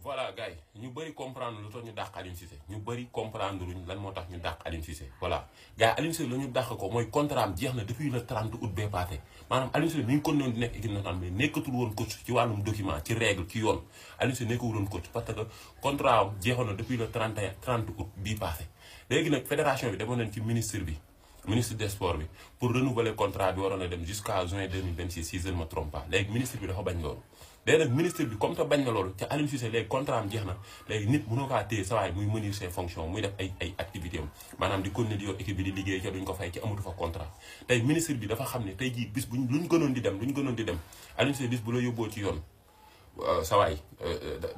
voilà gars yi ñu bëri comprendre lu tax ñu dàq Aliou Cissé ñu bëri comprendre luñ lan moo tax ñu dàq Aliou Cissé voilà gars yi Aliou Cissé la ñu dàq ko mooy contrat am jeex na depuis le 30 août bee passé maanaam Aliou Cissé mi ngi continué di nekk équipe nationale mais nekkatul woon coach ci wàllum document ci règle ci yoon Aliou Cissé nekkul woon coach parce que contrat am jeexoon na depuis le 30 août bii passé léegi nag fédération bi demoon nañ ci ministre des sports bi pour renouveler contrat bi waroon a dem jusqu'à juin 2026 si je ne me trompe pas léegi ministre bi dafa bañ loolu léegi nag ministre bi comme te bañ na loolu ca Aliou Cissé léegi contrat am jeex na léegi nit mënoo kaa téye sa waay muy mener ses fonctions muy def ay activités am maanaam di continuer di yor équipe bi di liggéey ca duñ ko fay ci amatu fa contrat tey ministre bi dafa xam ne tey jii bis buñ luñ gënoon di dem Aliou Cissé bis bu la yóbboo ci yoon sa waay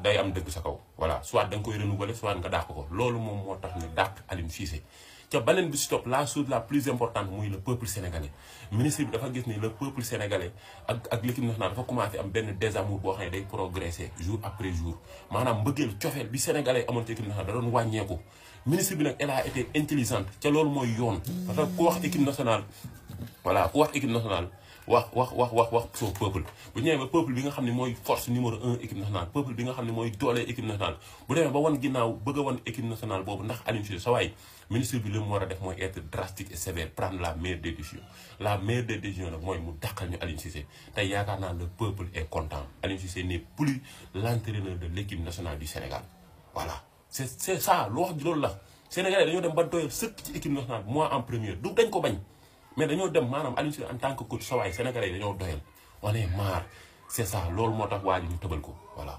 day am dëgg sa kaw voilà soit da nga koy renouveler soit nga dàq ko loolu moom moo tax ñu dàq Aliou Cissé ca beneen bi si topp la chose la plus importante muy le peuple sénégalais ministre bi dafa gis ni le peuple sénégalais ak l'équipe nationale dafa commencé am benn désamour boo xam ne day progresser jour après jour maanaam mbëggeel cofeel bi sénégalais amoon ci équipe nationale da doon wàññeeku ministre bi nag elle a été intelligente ca loolu mooy yoon parce que ku wax équipe nationale voilà ku wax équipe nationale wax son peuple bu ñëwee ba peuple bi nga xam ne mooy force numéro 1 équipe nationale peuple bi nga xam ne mooy doole équipe nationale bu demee ba wan ginnaaw bëgg a wan équipe nationale boobu ndax Aliou Cissé sa waay ministre bi li mu war a def mooy être drastique et sévère prendre la meilleure des décisions nag mooy mu dàqal ñu Aliou Cissé tey yaakaar naa le peuple est content Aliou Cissé n'est plus l'entraîneur de l'équipe nationale du Sénégal voilà c'est ça lu wax ji loolu la Sénégalais dañoo dem ba doyal sëkk ci équipe nationale moi en première du dañ ko bañ mais dañoo dem maanaam Aliou Cissé en tant que coach sa waay sénégalais yi dañoo doyal on est marre c'est ça loolu moo tax waa ji ñu tëbal ko voilà